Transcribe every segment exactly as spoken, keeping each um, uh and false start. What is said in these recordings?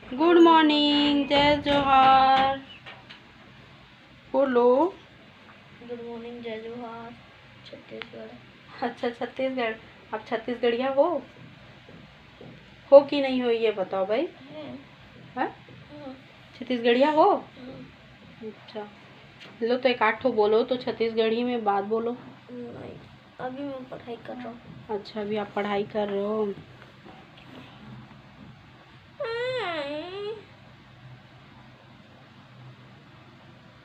गुड morning, जय जोहार। बोलो। गुड मॉर्निंग, जय जोहार, छत्तीसगढ़। अच्छा, छत्तीसगढ़। आप छत्तीसगढ़िया हो? हो कि नहीं हो, ये बताओ भाई। हैं? हाँ? हाँ। छत्तीसगढ़िया हो? हम्म। अच्छा, लो तो एक आध ठो बोलो तो छत्तीसगढ़ी में बात बोलो। नहीं, अभी मैं पढ़ाई कर रहा हूँ। अच्छा, अभी आप पढ़ाई कर रहे हो।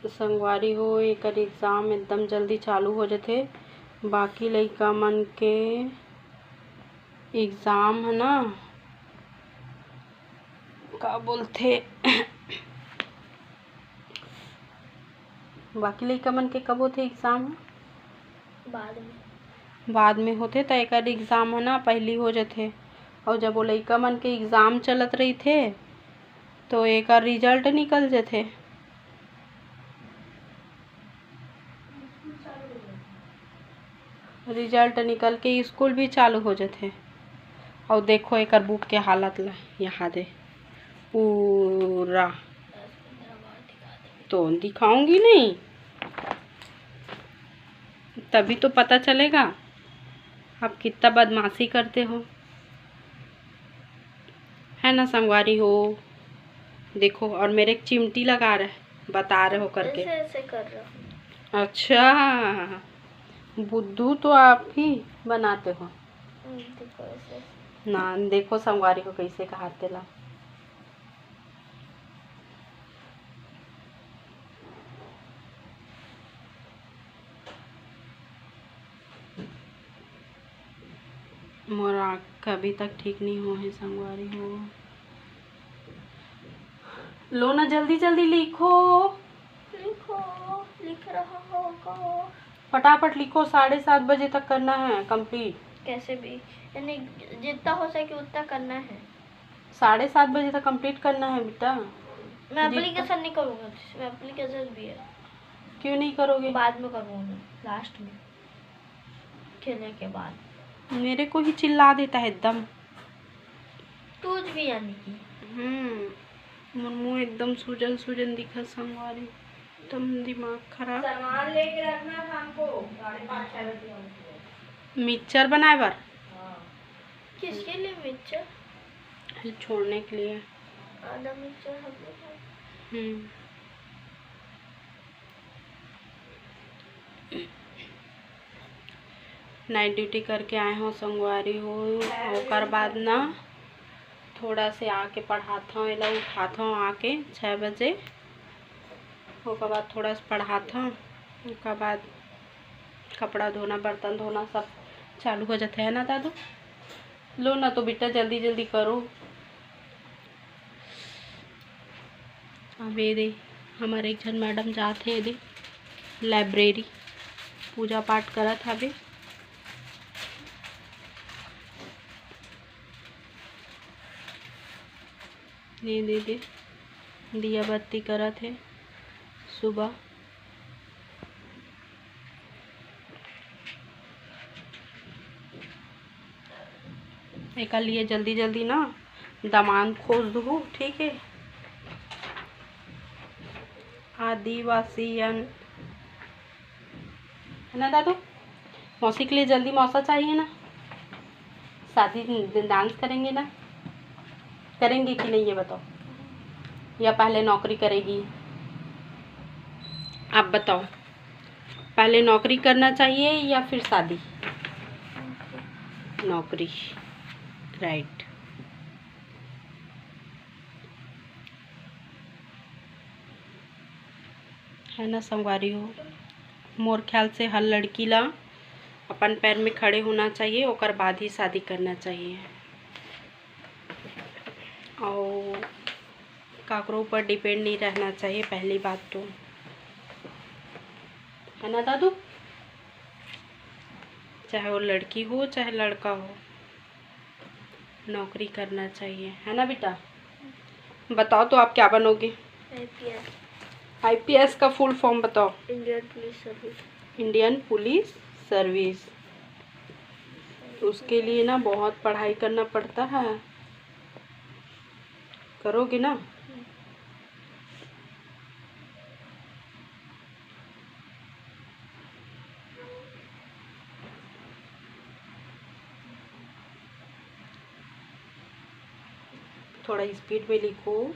संगवारी हो, एकर एग्जाम एकदम जल्दी चालू हो जथे। बाकी लइका मन के एग्जाम है ना, का बोलथे, बाकी लइका मन के कब होथे एग्जाम? बाद में। बाद में होथे, त एकर एग्जाम है ना, पहिली हो जथे। और जब वो लइका मन के एग्जाम चलत रहिथे, तो एकर रिजल्ट निकल जथे। रिजल्ट निकल के स्कूल भी चालू हो जथे। और देखो एकर बुक के हालत ला, यहाँ दे पूरा। तो दिखाऊंगी नहीं, तभी तो पता चलेगा आप कितना बदमाशी करते हो, है ना संगवारी हो। देखो, और मेरे एक चिमटी लगा रहे, बता रहे हो करके। ऐसे ऐसे कर रहा हूँ। अच्छा, बुद्धू तो आप ही बनाते हो। हम्म, देखो ऐसे। ना, देखो संगवारी हो कैसे कहाते ला। मोर आँख अभी तक ठीक नहीं हो है संगवारी हो। लो ना, जल्दी जल्दी लिखो। लिखो, लिख रहा होगा। फटाफट लिखो, साढ़े सात बजे तक करना है कंप्लीट। कैसे भी, यानी जितना हो सके उतना करना है। साढ़े सात बजे तक कंप्लीट करना है बेटा। मैं एप्लीकेशन नहीं करूँगा, मैं एप्लीकेशन भी है। क्यों नहीं करोगे? बाद में करूँगा मैं, लास्ट में, खेलने के बाद। मेरे को ही चिल्ला देता है एकदम। तू भी यानी कि। हम्म, मोर मुँह एकदम सूजन सूजन दिखत संगवारी, एकदम दिमाग खराब। सामान लेके रखना था हमको, साढ़े पाँच छः बजे हमको। मिक्सचर बनाए बर। किसके लिए मिक्सचर? अरे, छोड़ने के लिए। आधा मिक्सचर हम लोग हैं। हम्म। नाइट ड्यूटी करके आए हो संगवारी हो, ओकर बाद ना थोड़ा से आके पढ़ात हूँ, एला उठात हूँ आके छः बजे। ओकर बाद थोड़ा से पढ़ात हूँ, ओकर बाद कपड़ा धोना, बर्तन धोना सब चालू हो जाते है ना दादू। लो ना तो बेटा, जल्दी जल्दी करो। अब ये दे, हमारे एक झन मैडम जात हे, ये दे, लाइब्रेरी, पूजा पाठ करत हवे। ये दे, दे, दिया बत्ती करत हे सुबह। एकर लिए जल्दी जल्दी ना दमांद खोज दूहू, ठीक है। आदिवासियन, है ना दादू? मौसी के लिए जल्दी मौसा चाहिए ना, शादी डांस करेंगे ना, करेंगे कि नहीं, ये बताओ, या पहले नौकरी करेगी? आप बताओ, पहले नौकरी करना चाहिए या फिर शादी? नौकरी, राइट। है ना संगवारी हो, मोर ख्याल से हर लड़की ला अपन पैर में खड़े होना चाहिए, ओकर बाद ही शादी करना चाहिए। और काकरो ऊपर डिपेंड नहीं रहना चाहिए, पहली बात तो, है ना दादू? चाहे वो लड़की हो चाहे लड़का हो, नौकरी करना चाहिए, है ना बेटा? बताओ तो आप क्या बनोगे? आईपीएस। आईपीएस का फुल फॉर्म बताओ। Indian police service. Indian police service. उसके लिए ना बहुत पढ़ाई करना पड़ता है। करोगे ना? थोड़ा स्पीड में लिखो।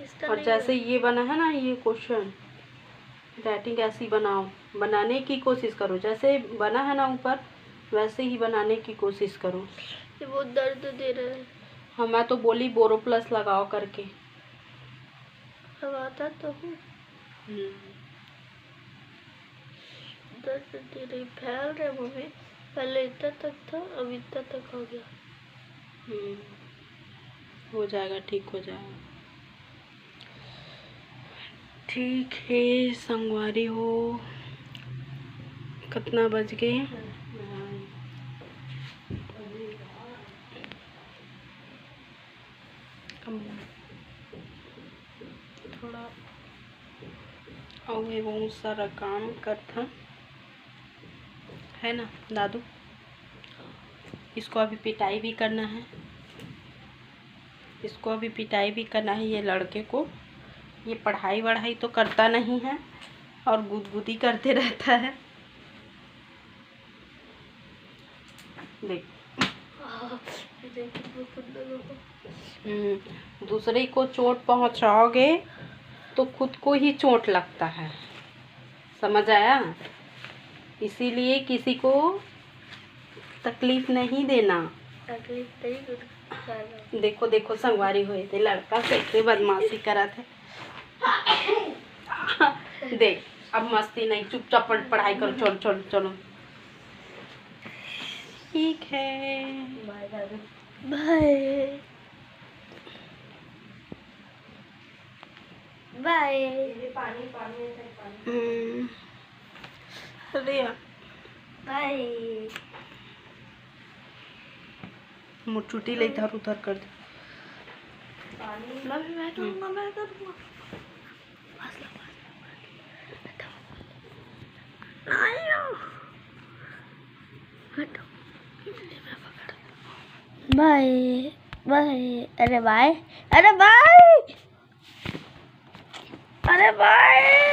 इसका और नहीं जैसे है। ये बना है ना, ये क्वेश्चन, राइटिंग ऐसी बनाओ, बनाने की कोशिश करो, जैसे बना है ना ऊपर, वैसे ही बनाने की कोशिश करो। ये बहुत दर्द दे रहा है। हाँ, मैं तो बोली बोरो प्लस लगाओ करके। लगाता तो हूँ। हम्म। दर्द दे रही, फैल रहे मम्मी। पहले इतना तक था, अब इतना तक हो गया। हम्म, हो जाएगा, ठीक हो जाएगा। ठीक है संगवारी हो, कितना बज गए? थोड़ा अउ ये बहुत सारा काम करथन, है ना दादू? इसको अभी पिटाई भी करना है, इसको अभी पिटाई भी करना है ये लड़के को। ये पढ़ाई वढ़ाई तो करता नहीं है और गुदगुदी करते रहता है। देख, हम्म, दूसरे को चोट पहुंचाओगे तो खुद को ही चोट लगता है, समझ आया? इसीलिए किसी को तकलीफ नहीं देना। तकलीफ नहीं देना। देखो, देखो, संगवारी होए थे, लड़का कैसे बदमाशी करा थे। देख, अब मस्ती नहीं, चुपचाप पढ़-, पढ़ाई करो। चलो, चलो, चलो, ठीक है, बाय। बाय। हम्म। अरे यार। बाय। मोर चुटी ले इधर उधर कर दे। मैं भी, मैं करूँगा, मैं करूँगा। आयो। हटो। बाय, बाय, अरे बाय, अरे बाय, अरे बाय।